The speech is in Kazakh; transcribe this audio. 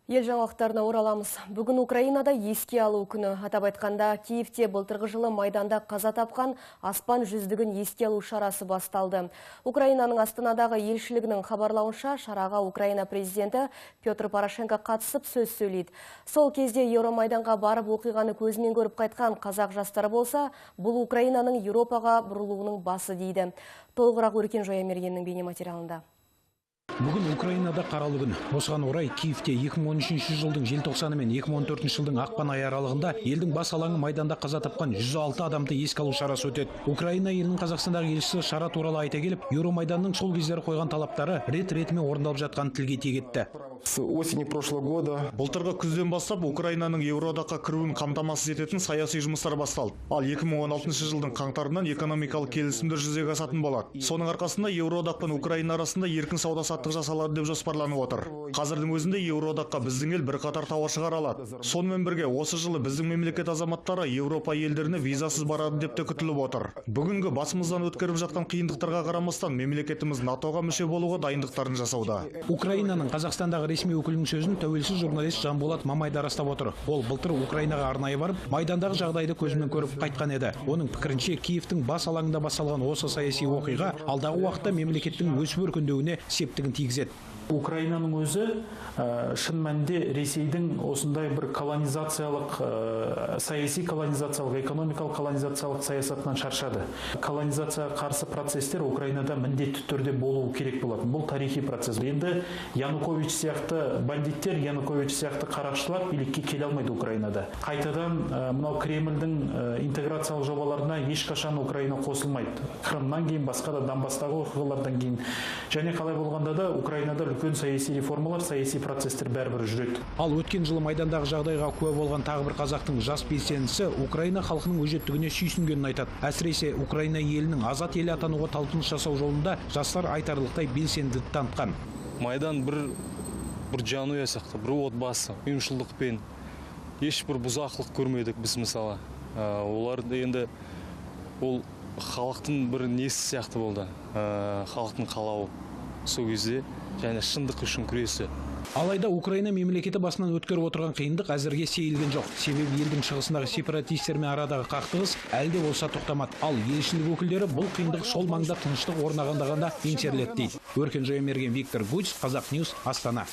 Ел жаңалықтарына ораламыз. Бүгін Украинада еске алу күні. Атап айтқанда, Киевте былтырғы жылы Майданда қаза тапқан аспан жүздігін еске алу шарасы басталды. Украинаның Астанадағы елшілігінің хабарлауынша, шараға Украина президенті Петр Порошенко қатысып сөз сөйлейді. Сол кезде Еуромайданға барып оқиғаны көзімен көріп қайтқан қазақ жастары болса, бұл Украинаның Еуропаға бұрылуының басы дейді. Толығырақ Өркен Жоямергеннің бейнематериалында. Бүгін Украинада қаралы күн. Осыған орай Киевте 2013 жылдың желтоқсаны мен 2014 жылдың ақпан айы аралығында елдің бас алаңы Майданда қаза тапқан 106 адамды еске алу шарасы өтеді. Украина елінің Қазақстандағы елшісі шара туралы айта келіп, Еуромайданның сол кездері қойған талаптары рет-ретімен орындалып жатқанын тілге тиек етті. С осени прошлого года. Былтырғы күзден бастап Украинаның Еуроодаққа кіруін қамтамасыз ететін саяси жұмыстар басталды. Ал 2016 жылдың қаңтарынан экономикалық келісімдер жүзеге асатын болады. Соның арқасында Еуроодақ пен Украина арасында еркін сауда-саттық жасалады деп жоспарланып отыр. Қазірдің өзінде Еуроодаққа біздің ел бірқатар тауар шығара алады. Сонымен бірге осы жылы біздің мемлекет азаматтары Еуропа елдеріне визасыз барады деп те күтіліп отыр. Бүгінгі басымыздан өткеріп жатқан қиындықтарға қарамастан мемлекетіміз НАТО-ға мүше болуға дайындықтарын жасауда. Украинаның Қазақстандағы ресми өкілінің сөзін тәуелсіз журналист Жанболат Мамай да растап отыр. Ол былтыр Украинаға арнайы барып, Майдандағы жағдайды көзімен көріп қайтқан еді. Оның пікірінше, Киевтің бас алаңында басталған осы саяси оқиға алдағы уақытта мемлекеттің өсіп өркендеуіне септігін тигізеді. Украинаның өзі шын мәнінде Ресейдің осындай бір колонизациялық, саяси колонизациялық, экономикалық колонизациялық саясатынан шаршады. Колонизацияға қарсы процестер Украинада міндетті түрде болуы керек болатын. Бұл тарихи процесс. Енді Янукович сияқты бандиттер, Янукович сияқты қарақшылар билікке келе алмайды Украинада. Қайтадан мынау Кремльдің интеграциялық жобаларына ешқашан Украина қосылмайды. Қырымнан кейін, басқа да Донбасстағы оқиғалардан кейін. Және қалай болғанда да Украинада үлкен саяси реформалар, саяси процестер бәрібір жүреді. Ал өткен жылы Майдандағы жағдайға куә болған тағы бір қазақтың жас белсендісі Украина халқының өжеттігіне сүйсінгенін айтады. Әсіресе Украина елінің азат ел атануға талпыныс жасау жолында жастар айтарлықтай белсенділік танытқан. Майдан бір жанұя сияқты, бір отбасы, ұйымшылдықпен ешбір бұзақылық көрмедік біз мысалы. Олар енді ол халықтың бір несі сияқты болды, халықтың қалауы сол кезде және шындық үшін күресі. Алайда Украина мемлекеті басынан өткеріп отырған қиындық әзірге сейілген жоқ. Себебі елдің шығысындағы сепаратистермен арадағы қақтығыс әлі де болса тоқтамады. Ал елшілік өкілдері бұл қиындық сол маңда тыныштық орнағанда ғана еңсеріледі дейді. Өркен Жоямерген, Виктор Гуц, Қазақ Ньюс, Астана.